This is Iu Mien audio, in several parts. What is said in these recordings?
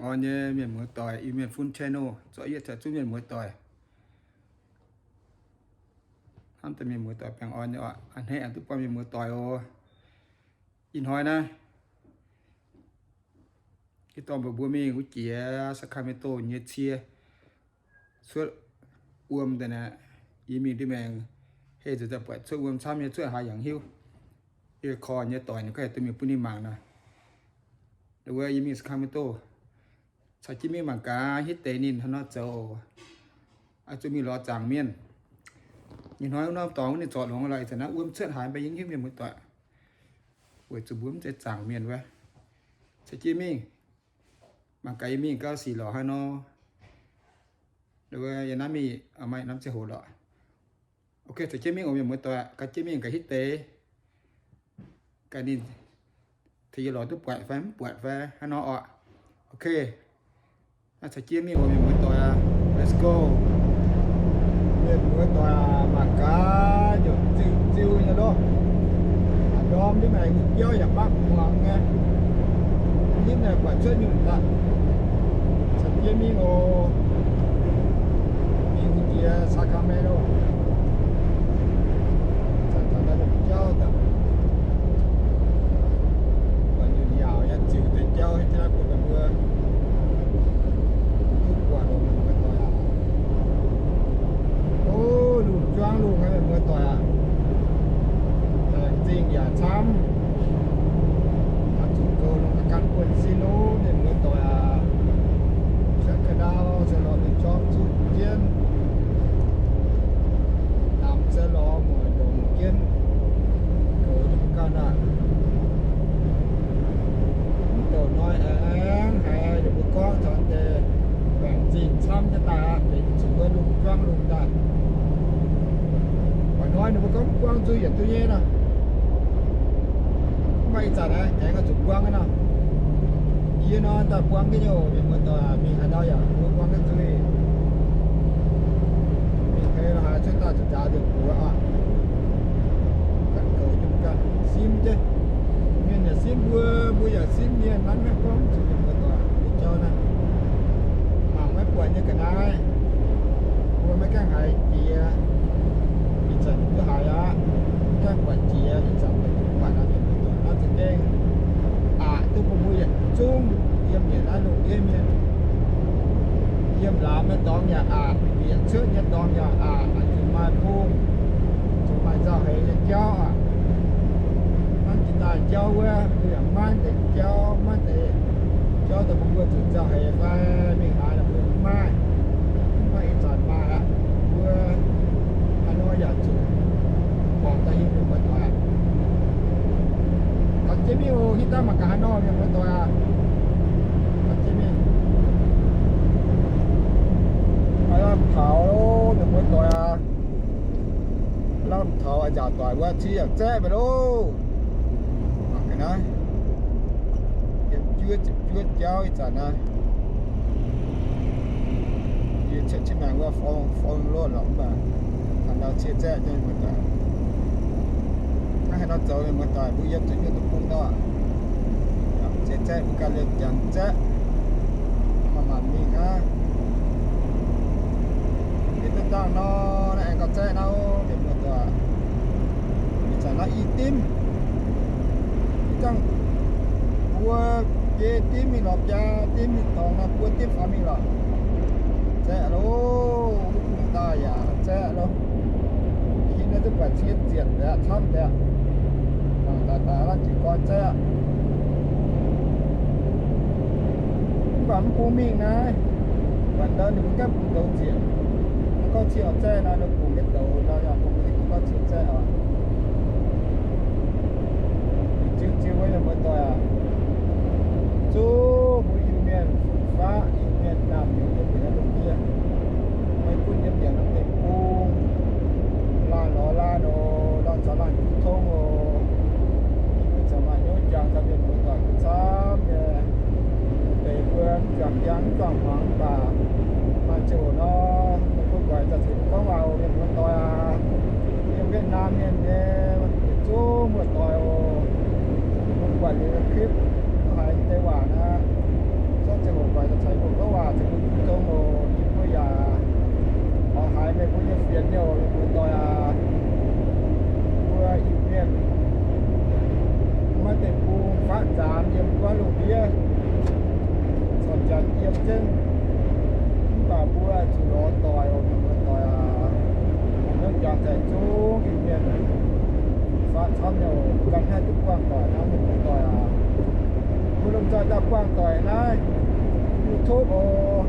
Orn nyei mienh muoz doic, Iu-Mienh Fun Channel zorqv yietv taux zungv mienh muoz doic. Hnamv deix mienh muoz doic baengh orn nyei oc. A'hneiv aengx duqv buangh mienh muoz doic oc. Ih hnoi naaiv, ih dorh mbuo mbuo mingh wuov jiex Sacramento nyei cie cuotv wuom daaih naaic, yie mingh ndiev maengx heh nzuqc daaih buatc cuotv wuom camv nyei, cuotv haaix yaac hiuv. Yie korv nyei doic ninh gorngv haih duqv mingh bun ninh mangc nor. Wuov yie mingh Sacramento, caux jienv mingh mangc gaax hitv deix ninh haaix nor zoux. Oix zuqc mingh lorz zaangc mienh. Ih hnoi wuov norm dorngx wuov ninh zorc longx lorqc, ih zanc naaiv wuom cuotv haaix mv baac yie mv hiuv, mienh muoz doic. Weic zuqc mbuo mv zeiz zaangc mienh wuov. Caux jienv mingh mangc gaax yie mingh gauh sic lorqc haaix nor. Yie naaiv mingh maaih norm ziangh hoc lorqc. Ok, caux jienv mingh oc mienh muoz doic, gaax jienv mingh gaax hitv deix, gaax ninh tengx yie lorz duqv buatc fai mv buatc fai haaix nor oc. Ok, naaiv caux jienv mingh oc mienh muoz doic aac. Let's go. Mienh muoz doic aac, mangc gaax, nyungc ziu-ziu nyei loh. Ndorm ndiev maengx biauv yaac maiv muangx nyei. Ndiev maengx buatc cuotv nyungc daaih. Caux jienv mingh oc. Mingh wuov jiex Sacramento. Caux daaih lomh jauv daaih. Buatc nyungc yaauc nyei ziux deix jauv jienv naaiv bun meih mbuo duqv buatc oc mienh muoz doic aac. O, lungh juangv lungh aqv mienh muoz doic aac. Laengz zingh yaac camv. Oix zuqc goux longx ganh buonv-sin loh mienh muoz doic aac. Cuotv ga'ndau se lorz mingh jorm zuqc jienv. Namx se lorz muoc ndongc jienv. Goux duqv ganh aac. Mv douc hnoi aengx haiz ninh mbuo gorngv taux deix baengc zingh camv nyei daaih aqv, benx zuqc wuov lungh juangv lungh daaih. Ih hnoi ninh mbuo gorngv mv buangv zuiz yietc duqv nyei nor. Mv baac ih zanc aengx oix zuqc buangv nor. Yie nor daaih buangv jienv nyei oc mienh muoz doic, mingh haaix ndau yaac mbuo buangv jienv nzuih. Mingh haaix cuotv daaih zuqc nzaaux nzengc buoz aqv. Ganh goux jienv ganh simv jienv. Mienh yaac simv mbuo, mbuo yaac simv mienh, naaiv maiv gorngv zuqc mienh muoz doic nyei jauv naaiv. Mangc maiv buatc nyei ga'naaiv, mbuo maiv gaengh haiz jiex, ih zanc duqv haiz aqv. Maiv gaengh buatc jiex, ih zanc duqv buatc aqv. Mienh muoz doic, naaiv za'gengh aqc duqv bun mbuo yietc zungv yiem yietc naaiv lungh ndiev mienh. Yiem laamz nyei dorngx yaac aqc, bieqc cuotv nyei dorngx yaac aqc, zuqc maaih bung, zuqc maaih nzauh heix nyei jauv aqv. Hnangv jiex daaih jauv wuov, mbuo yaac maiv deix jauv, maiv deix jauv daaih bun mbuo zuqc nzauh heix fai mingh haaix nor mbuo maiv maaih. Mv baac ih zanc maaih aqv. Mbuo haaix nor yaac zuqc borngc daaih hingh mienh muoz doic. Gaax jienv mingh oc, hitv daaih mangc gaax haaix nor mienh muoz doic aac. Gaax jienv mingh. Lamh taux mienh muoz doic aac. Lamh taux a'nzaangc doic wuov cie yaac zaeqv mingh loh. Mangc ga'naaiv, yiem juov ziepc juov jauv ih zanc naaiv. Yie cuotv jienv maengx wuov forng, forng loh lorqc mv baac haaix ndau cie zaeqv nyei mienh muoz doic. Naaiv haaix nor zoux mienh muoz doic, mbuo yiem zuqc nyungc deic-bung nor, cie zaeqv mbuo ganh liemh janx zaeqv, maaih maanc mingh hnangv. Yie daaih dangh nor, naaiv aengx gauh zaeqv naaiv mienh muoz doic. Ih zanc naaiv i dimv, ih zanc buo biei dimv mingh lorz biaa dimv mingh dorngx naaiv buo dimv faaux mingh lorqc. Zaeqv loh, wuov bung daaih yaac zaeqv loh. Hin naaiv duqv buatc cie zietc deix, camv deix. Mangc daaih daaih lanv jiez gorn zaeqv. Mv baac mv bung mingh naaiv, buatc ndau ninh mbuo gaengh bungx douz ziec. Gorngv cie oix zaeqv nor, ninh bungx jienv douz nor, yaac bungx jienv gorngv cie zaeqv oc. Ziux ziux wuov mienh muoz doic aac, zuqc mbuo Iu-Mienh fun-faqv, Iu-Mienh naamh nyouz yiem bieqc naaiv lungh ndiev, maiv gunv yiem bieqc norm deic-bung, laanh lorz laanh oc, laanh caux laanh jiu tong oc. Mbuo caux maaih hnyouv jangx taux mienh muoz doic mbuo camv nyei. Deix mbuo juangc njang juangc hmuangx mv baac maaih ziangh hoc nor, mbuo guaix za'gengh gorngv waac oc mienh muoz doic. Zaih zungv Iu-Mienh, faatv camv nyei oc. Mbuo ganh haih duqv buangh doic naaiv, mienh muoz-doic aac. Mbuo lomh nzoih daaih buangh doic naaiv YouTube oc.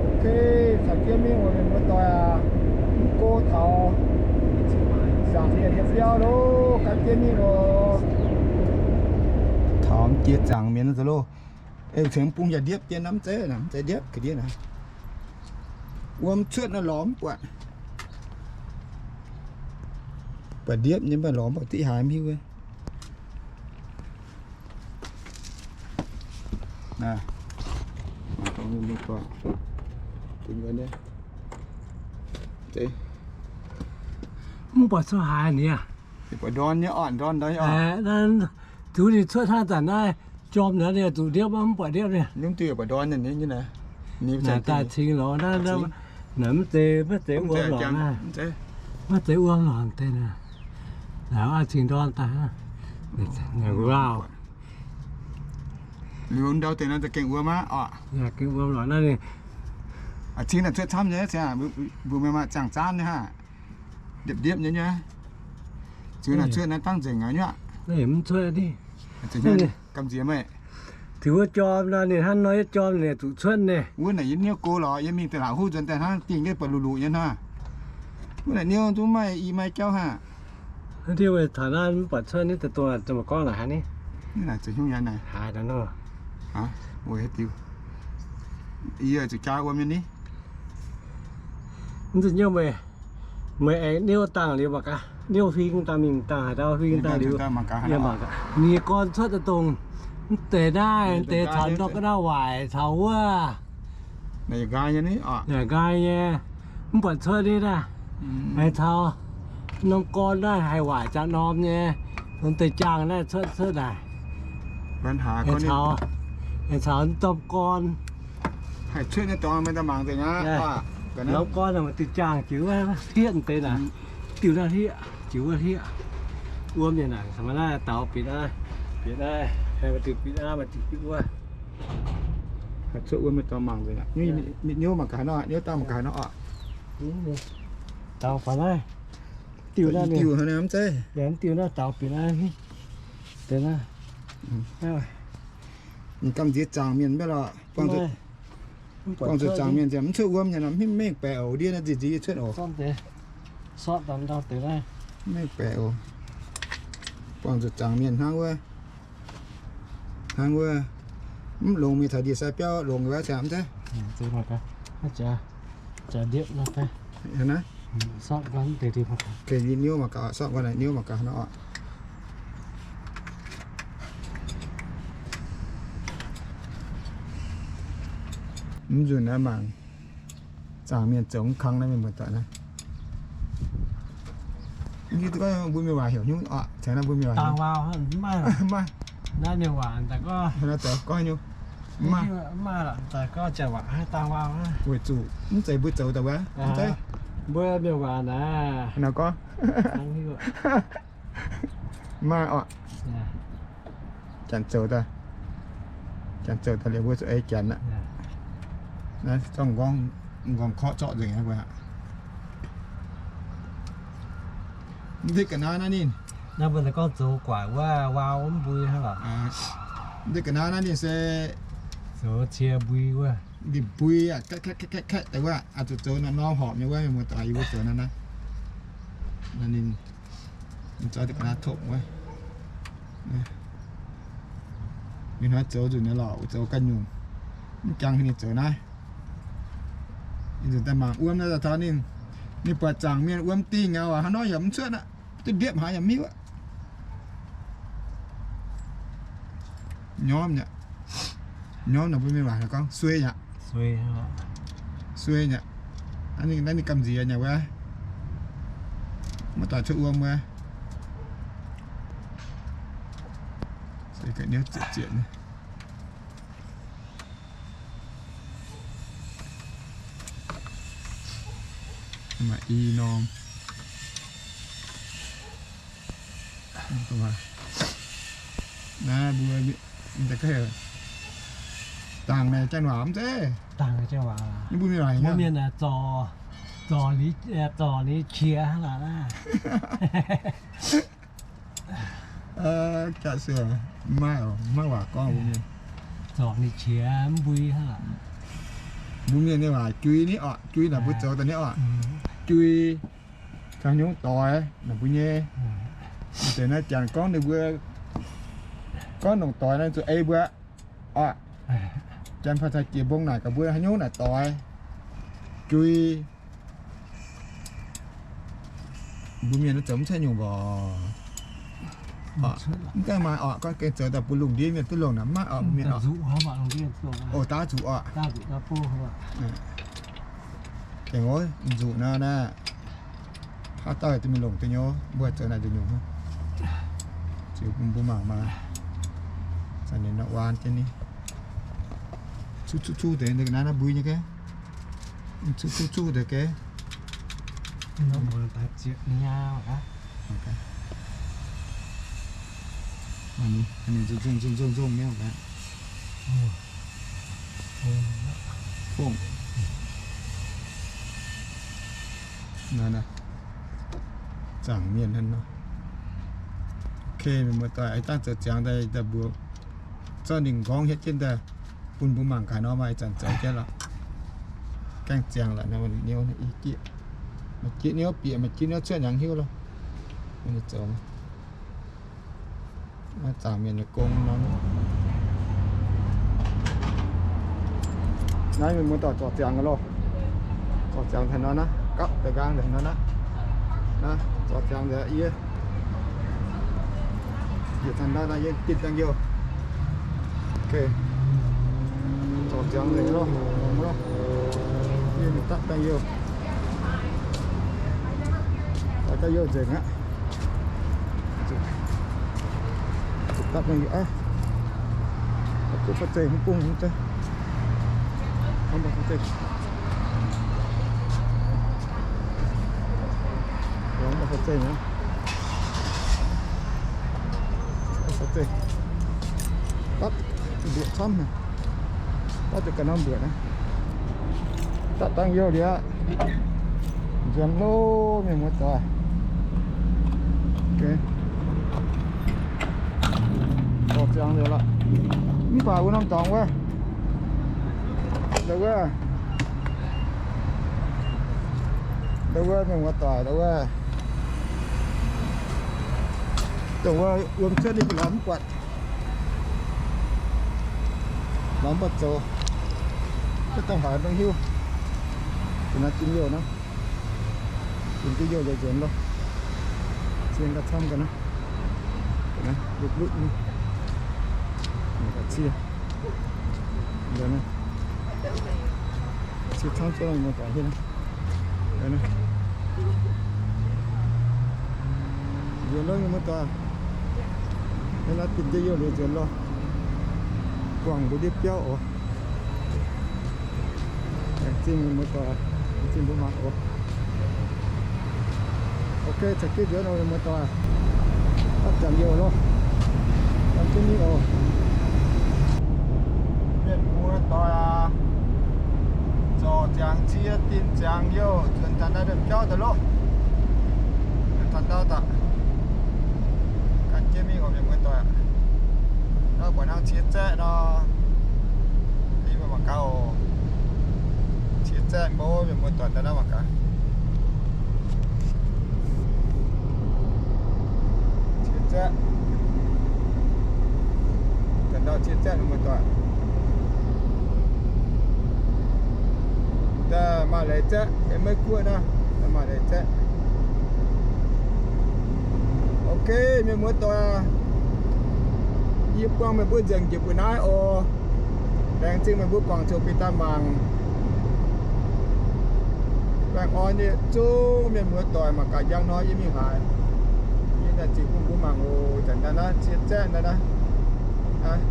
Ok, caux jienv mingh oc, mienh muoz-doic aac. Mv go taux zaangc mienh nyei biauv loh, gan jienv mingh oc. Taux jiex zaangc mienh loh. Ei cengx bung yaac ndiepv jienv naaiv, mv zeiz, mv zeiz ndiepv ga'ndiev naaiv. Wuom cuotv naaiv lorz mv buatc. Buatc ndiepv nyei mv baac lorz mv buatc diqv haaix mv hiuv. Mv buatc cuotv haaix nyei. Buatc ndorn nyei oc, ndorn ndorn nyei oc. Zuqc ninh cuotv hnangv zanc naaiv jorm naaiv, ninh zuqc ndiepv mv buatc ndiepv nyei. Naaiv daaih cingx lorz naaiv, naaiv mv zeiz, mv zeiz wuom lorngc naaiv. Mv zeiz wuom lorngc deix naaiv. Naaiv cingx ndorn daaih. Liuz ndau deix naaiv za'gengh wuom aqv oc. Gengh wuom lorqc naaiv. Cingx naaic cuotv camv nyei, mbuo mienh maaih ziangh zaanv nyei hnangv. Ndiepv ndiepv nyei nyei. Zuqc naaic cuotv naaiv dangv nzengc aqv nyuoqc. Mv cuotv ni. Gamh nziex meih. Ziux wuov jorm nor, ninh hnangv nor yietv jorm ninh zuqc cuotv nyei. Wuov naaic yie niouv go lorz, yie mingh daaih laauc huv nzuonx daaih hnangv dingh nyei, buatc luqc luqc nyei hnangv. Wuov naaic niouv zungv maaih i maaih jauv hnangv. Taux naaiv mv buatc cuotv ni, daaih dongh mbuo gorngv naaic haaix ni. Naaic za'hnyungv nyei naaic. Haaix nor? Weic haaix diuc? Yie zuqc jaa wuom nyei ni. Mv zuqc nyouv meih, meih aengx niouv dangh liuz mangc gaax, niouv huing dangh mingh dangh haaix dauh huing dangh liuz, yie mangc gaax. Ninh gorn cuotv daaih dongh mv deix naaiv, deix taux ndortv ga'naaiv waaic taux wuov. Yaac nqaai nyei, mv buatc cuotv ni naaiv. Haiz taux norm gorn naaiv haih waaic jangx norm nyei, dongh deix jaangh naaiv cuotv cuotv naaic. Haiz taux, haiz taux norm gorn. Haih cuotv nyei dorngx maiv daaih mangc nzengc aqv. Norm gorn maaih diuh jaangh jiex wuov hlieqv deix naaic. Diuh naaiv hlieqv, jiex wuov hlieqv. Wuom nyei naaic, caux maaih naaiv daux bieqc naaiv, bieqc naaiv, maaih diuh bieqc naaiv, maaih diuh bieqc wuov. Haih cuotv wuom maiv dorngx mangc nzengc aqv. Niouv mangc gaax nor, niouv dangh mangc gaax nor oc. Daux faaux naaiv. Diuh naaiv, diuh naaiv mv zeiz. Diuh naaiv daux bieqc naaiv. Deix naaiv. Ninh gamh nziex zaangc mienh maiv lorqc. Buangh zuqc zaangc mienh ziangh mv cuotv wuom nyei nor, mv mengh baeqc oc. Ndiev naaiv nziex nziex cuotv oc. Mv mengh baeqc oc. Buangh zuqc zaangc mienh hnangv wuov, hnangv wuov, mv longx mingh taux ndie-sai biauv longx wuov ziangh mv zeiz. Niouv mangc gaax, sortv nqoi niouv mangc gaax nor oc. Mv nzunc naaiv mangc zaangc mienh zoux mv kang naaiv mienh muoz-doic naaiv. Mbuo mienh waac heuc hnyouv oc, tengx naaiv mbuo mienh waac heuc maaih. Naaiv mienh waac daaih gorngv, gorngv hnyouv maaih. Weic zuqc mv zeiz mbuo zoux daaih wuov, mv zeiz mbuo mienh waac naaiv. Naaiv gorngv maaih oc. Janx zoux daaih, janx zoux daaih liuz mbuo zuqc ei janx aqv. Naaiv zorqv m'nqorngv korqv zorqv nzengc aqv. Mv ndeic ga'naaiv naaiv ninh, naaiv mbuo gorngv zoux guaaic wuov, waac mv mbui hnangv lorqc. Mv ndeic ga'naaiv naaiv ninh se zoux cie mbui wuov. Ninh mbui aqv, kaeqv kaeqv kaeqv kaeqv daaih wuov, zuqc zoux norm horpc nyei wuov, mienh muoz-doic, yie mbuo zoux naaiv naaiv. Ninh, ninh zoux deix ga'naaiv topv wuov. Mingh hnoi zoux nzunc naaiv lorqc, zoux ganh nyungc. Mv jangx ninh zoux naaiv. Nzunc daaih mangc wuom naaiv daaih taux ninh, ninh buatc zaangc mienh wuom dingh aqv, hnangv nor yaac mv cuotv aqv, duqv ndiepv haaix yaac mv hiuv aqv. Nyormv nyei. Nyormv naaic mbuo mienh waac gorngv suei nyei. Suei nyei. Naaiv ninh gamh nziex nyei wuov. Maiv doix cuotv wuom wuov. Se ga'niouv zietc zietc nyei. Maaih i norm. Naaiv mbuo dangh naaic janx waac mv zeiz? Dangh janx waac. Mbuo mienh waac, mbuo mienh zorc. Zorc ninh qiex hnangv lorqc. Jaav sueih, maiv, maiv waac gorngv mbuo mienh. Zorc ninh qiex mv mbui hnangv lorqc. Mbuo mienh nyei waac jui ni orqc, jui naaic mbuo zoux daaih ni orqc. Jui, caux nyungc doix naaic mbuo nyei. Deix naaiv janx gorngv ninh mbuo gorngv nongc doix naaiv zuqc ei mbuo orqc. Janx-faa caux jiex mbong naaic gaax mbuo haaix nyungc naaic doix, jui. Mbuo mienh zoux mv cuotv nyungc mborqc. Mv gaengh maaih orqc, gorngv gengh zoux daaih bun lungh ndiev mienh duqv longc naaic maiv orqc, mbuo mienh orqc. Oc, daav zuqc orqc. Gengh oc, nzuqc nor naaiv, haaix dauh duqv mingh longc duqv nyei, mbuo zoux naaic nzunc nyungc. Ziux bun mbuo mangc maah. Zanc ninh nor waan jienv ni. Cuv cuv cuv deix naaiv mbui nyei geh. Cuv cuv cuv deix geh. Ninh nzung nzung nzung nzung nyei. Fongv. Naaiv, zaangc mienh hnangv nor. Ok, mienh muoz-doic, ih zanc zoux ziangx daaih, daaih mbuox zorqv ninh nqorngv hietv jienv daaih bun mbuo mangc gaax nor, maaih ih zanc zoux jienv lorqc. Gaengh ziangx lorqc, niouv, i jieqv, maaih jieqv niouv bieqc, maaih jieqv niouv cuotv, hnyangx hiuv loh. Zoux Naaiv zaangc mienh nyei gong nor. Naaiv mienh muoz-doic zorc ziangx loh. Zorc ziangx taux nor naaiv, gapv deix nqaang deix nor naaiv. Naaiv zorc ziangx deix yie. Yietc taux naaiv yie gitv dangh youh. Ok. Zorc ziangx deix loh, loh. Yie dapv dangh youh. Dapv dangh youh nzengc aqv. Dapv dangh youh aqv. Kuv fai zeih mv bung mv zeiz. Mv bung fai zeih. Mv bung fai zeih naaiv. Fai zeih. Dapv mbuoqc camv naaiv. Dapv deix ga'naaiv mbuoqc naaiv. Dapv dangh youh liuz aqv. Nzuonx loh, mienh muoz-doic. Ok. Zorc ziangx liuz lorqc. Mv baac wuov norm dorngx wuov, ndau wuov, ndau wuov mienh muoz-doic, ndau wuov, dongh wuov wuom cuotv ninh lorz mv buatc, lorz mv buatc zoux. Cuotv daaih haiz mv hiuv. Naaiv jin youh naaiv. Jin duqv youh nzengc nzengc loh. Zien gauh camv ga'naaiv. Lutv lutv nyei. Cie. Cie camv jienv mienh muoz-doic hiuv naaiv. Nzuonx loh mienh muoz-doic. Naaiv dinh ndiev youh liuz nzuonx loh. Guangc mbuo ndiev biauv oc. Laengz zingh mienh muoz-doic, laengz zingh mbuo mangc oc. Ok, caux jienv nzuonx oc mienh muoz-doic. Dapv ziangx youh loh. Dapv jienv mingh oc. Mienh muoz-doic aac, zorc ziangx cie, dinh ziangx youh, nzuonx taux naaiv ndiev biauv daaih loh. Nzuonx taux ndau daaih. Gan jienv mingh oc mienh muoz-doic. Naaiv buatc hnangv cie zaeqv nor. Yie mbuo mangc gaax oc. Cie zaeqv mbo, mienh muoz-doic, ndau naaiv mangc gaax. Cie zaeqv. Daaih ndau cie zaeqv, mienh muoz-doic. Daaih maaih leiz zaeqv, yiem Meiv Guoqv naaiv, daaih maaih leiz zaeqv. Ok, mienh muoz-doic, yie buangh meih mbuo nzengc njiec mbuo naaiv oc. Laengz zingh meih mbuo guangc zuqc bieqc daaih mangc. Baengh orn yietc zungv mienh muoz-doic mangc gaax njang hnoi yie mingh haaix. Yie daaih ziux bun mbuo mangc oc. Zanc naaiv naaiv cie zaeqv naaiv naaiv.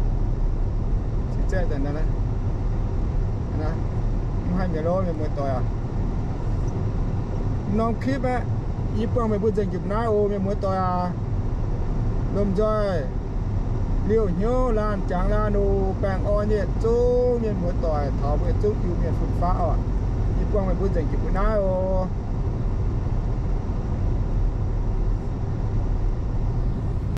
Cie zaeqv zanc naaiv naaiv. Mv haih mi'aqv loh mienh muoz-doic aac. Norm clip aeqv, yie buangh meih mbuo nzengc njiec naaiv oc mienh muoz-doic aac. Lomh nzoih liouh hnyouv laanh jangx laanh oc. Baengh orn yietc zungv mienh muoz-doic, taux mbuo yietc zungv Iu-Mienh fun-faqv oc. Yie Buangh meih mbuo nzengc jiex mbuo naaiv oc.